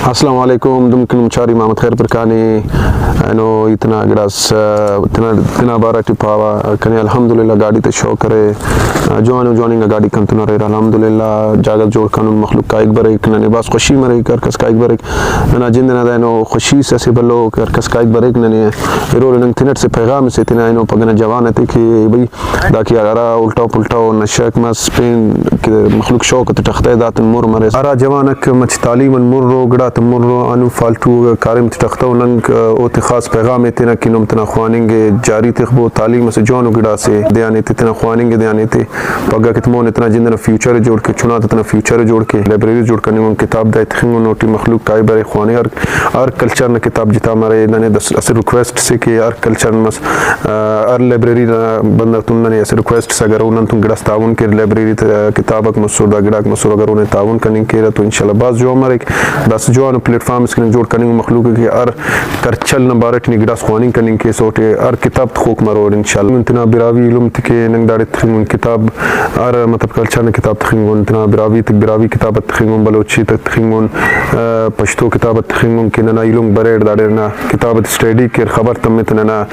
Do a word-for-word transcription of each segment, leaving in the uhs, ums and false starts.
السلام علیکم، دم کنم چاری محمد خیر پرکانی۔ اینو ای تینا گڑاس، آ، تینا، تینا بارہ ٹی پاوہ۔ کنے الحمدللہ گاڈی تے شوق ارے، آ، جوانو جواننگا گاڈی کنتون اریر۔ الحمدللہ جاگہ جوڑ کنن، مخلوق کائک بریک، ننے بھاز خوشی مریک ہر کس کائک بریک۔ ننا جند ئنا دا اینو خوشی سے اسہ بھلو کہ ہر کس کائک بریک ننے۔ ایرو نن تینٹ سے پیغام سے تینا اینو پگہ نا جوان تے کہ بھئی، داکہ ہرا الٹا پلٹا و نشہ ئک مس، پین کہ مخلوق شوق تے ٹختہ، داتن مر مریس۔ ہرا جوانک مچہ تعلیم ان مر و گڑاتے مر و، ہندن فالتو کاریم تے ٹختہ و، ننگ اوتے خاص پیغام ایتنہ کہ نم تینا خواننگ ءِ جاری تخبو، تعلیم اسہ جوانو گڑاسے، دیان ایتے تینا خواننگ ءِ دیان ایتے، پگہ کہ تمون تینا جند ئنا فیوچر ءِ جوڑ کے، چناتے تینا فیوچر ءِ جوڑ کے، لائبریریز جوڑ کننگن، کتاب دا ایتخنگن، اوٹی مخلوق کائک بریک خواننگ، ہر، ہر کلچر نا کتاب جتا مرے، ننے دس-، اسہ ریکویسٹ سے کہ ہر کلچر مس، آ، ہر لائبریری نا بندغ تون ننے اسہ ریکویسٹ سے، اگر او نن تون گڑاس تعاون کیر، لائبریری تا کتاب آک مسر، دا گڑاک مسر، اگر اونے تعاون کننگ کیرہ تو انشاءاللہ بھاز جوان مریک۔ داسہ جوانو پلیٹ فارم اسکان جوڑ کننگ مخلوق کہ ہر کلچر نا بارہ ٹی نی گڑاس خواننگ کننگ کیسہ، اوٹی ہر کتاب تخوک مرور انشاءاللہ۔ نن تینا براہوئی ایلم تے کہ نن داڑے تخنگن کتاب، ہر مطلب کلچر نا کتاب تخنگن، تینا براہوئی تے براہوئی کتاب تخنگن، بلوچی تے تخنگن، آ، پشتو کتاب تخنگن کہ ننا ایلم بریڑ داڑے ننا کتاب تے اسٹڈی کیر، خبر تمتہ ننا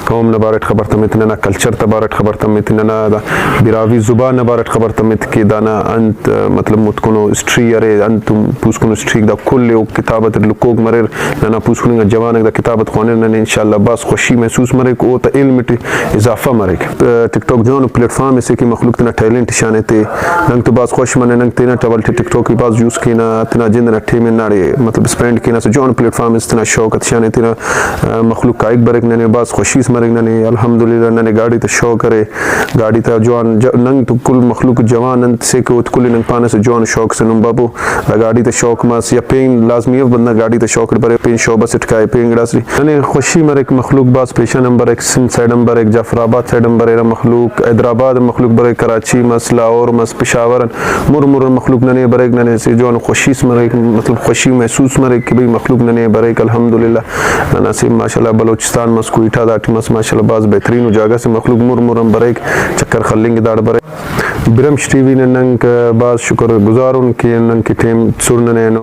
قوم نا بارٹ خبر تمتہ، ننا کلچر تا بارٹ خبر تمتہ، ننا دا براہوئی زبان نا بارٹ خبر تمتہ کہ دانا انت، مطلب، متکنو ہسٹری ارے، انت پوسکنو ہسٹری، دا کل ءِ او کتاب تے لکھوک مریر۔ ننا پوسکننگا جوانک دا کتاب تے خوانر، ننے انشاءاللہ بھاز خوشی محسوس مریک، او تا علم ٹی اضافہ مریک۔ ٹک ٹاک جوانو پلیٹ فارم اسے کہ مخلوق تینا ٹیلنٹ شان ایتے۔ ننگ تو بھاز خوش منہ، ننگ تینا ٹول ٹی ٹک ٹاک ءِ بھاز یوز کینہ، تینا جند ئنا ٹائم ئے ناڑے مطلب اسپینڈ کینہ، اسہ جوانو پلیٹ فارم اس تینا شوق تے شان ایتنہ، آ، مخلوق کائک بریک ننے، بھاز خوشی اس مریک ننے۔ الحمدللہ ننے گاڈی تا شوق ارے، گاڈی تا جوان ج-، ننگ تو کل مخلوق جوان انت سے کہ اوت کل نن پانہ اسہ جوان شوق سے نم بابو دا گاڈی تا شوق مس یا پین لازمی اف بندغ گاڈی تا شوق اٹ برے، پین شعبہ سیٹ کائے، پین گڑاس ننے خوشی مریک۔ مخلوق بھاز پیشن ہم بریک، سندھ سائیڈ ہم بریک، جعفر آباد سائیڈ ہم بریرہ مخلوق، حیدرآباد ہم مخلوق بریک، کراچی مس، لاہور مس، پشاور ان مر مر مخلوق ننے بریک، ننے اسہ جوان خوشی اس مریک، مطلب خوشی محسوس مریک کہ بھئی مخلوق ننے بریک۔ الحمدللہ ننا اسہ ماشاءاللہ بلوچستان مس، کوئٹہ داٹی مس، ماشاءاللہ بھاز بہترین و جاگہ سے مخلوق مر مر ہم بریک، چکر خلنگ داڑ بریک۔ برمش ٹی وی نا ننگ بھاز شکر گزار ان کہ ننگ کہ ٹائم سر ننے اینو۔